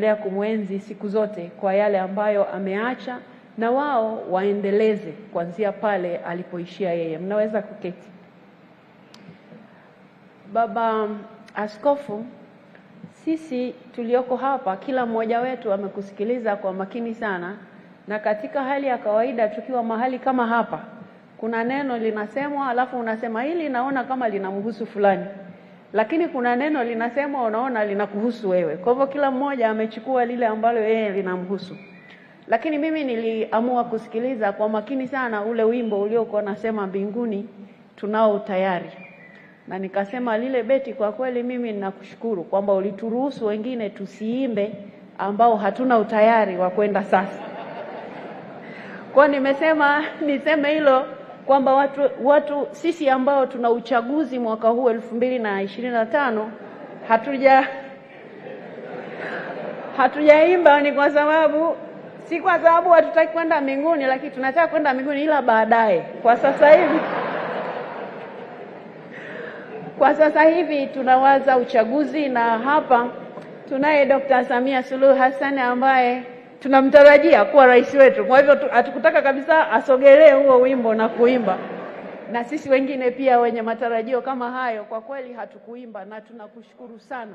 Kumwenzi siku zote kwa yale ambayo ameacha na wao waendeleze kuanzia pale alipoishia yeye. Mnaweza kuketi. Baba Askofu, sisi tulioko hapa kila mmoja wetu amekusikiliza kwa makini sana, na katika hali ya kawaida tukiwa mahali kama hapa, kuna neno linasemwa alafu unasema hili naona kama linamhusu fulani, lakini kuna neno linasemwa unaona linakuhusu wewe. Kwa hivyo kila mmoja amechukua lile ambalo yeye linamhusu. Lakini mimi niliamua kusikiliza kwa makini sana ule wimbo uliokuwa unasema mbinguni tunao tayari. Na nikasema lile beti, kwa kweli mimi ninakushukuru kwamba ulituruhusu wengine tusiimbe ambao hatuna utayari wa kwenda sasa. Kwa nimesema niseme hilo kwamba watu sisi ambao tuna uchaguzi mwaka huu 2025 hatujaimba ni kwa sababu, si kwa sababu hatutaki kwenda mbinguni, lakini tunataka kwenda mbinguni ila baadaye. Kwa sasa hivi tunawaza uchaguzi, na hapa tunaye Dr. Samia Suluhu Hassan ambaye tunamtarajia kuwa rais wetu. Kwa hivyo hatukutaka kabisa asogelee huo wimbo na kuimba. Na sisi wengine pia wenye matarajio kama hayo kwa kweli hatukuimba, na tunakushukuru sana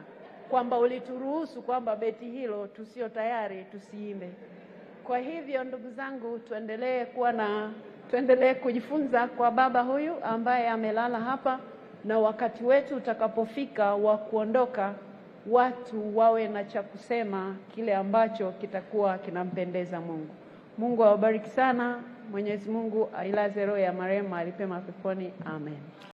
kwamba ulituruhusu kwamba beti hilo tusio tayari tusiimbe. Kwa hivyo ndugu zangu, tuendelee kujifunza kwa baba huyu ambaye amelala hapa, na wakati wetu utakapofika wa kuondoka, watu wawe na cha kusema kile ambacho kitakuwa kinampendeza Mungu. Mungu awabariki sana. Mwenyezi Mungu ailaze roho ya marehemu mahali pema peponi. Amen.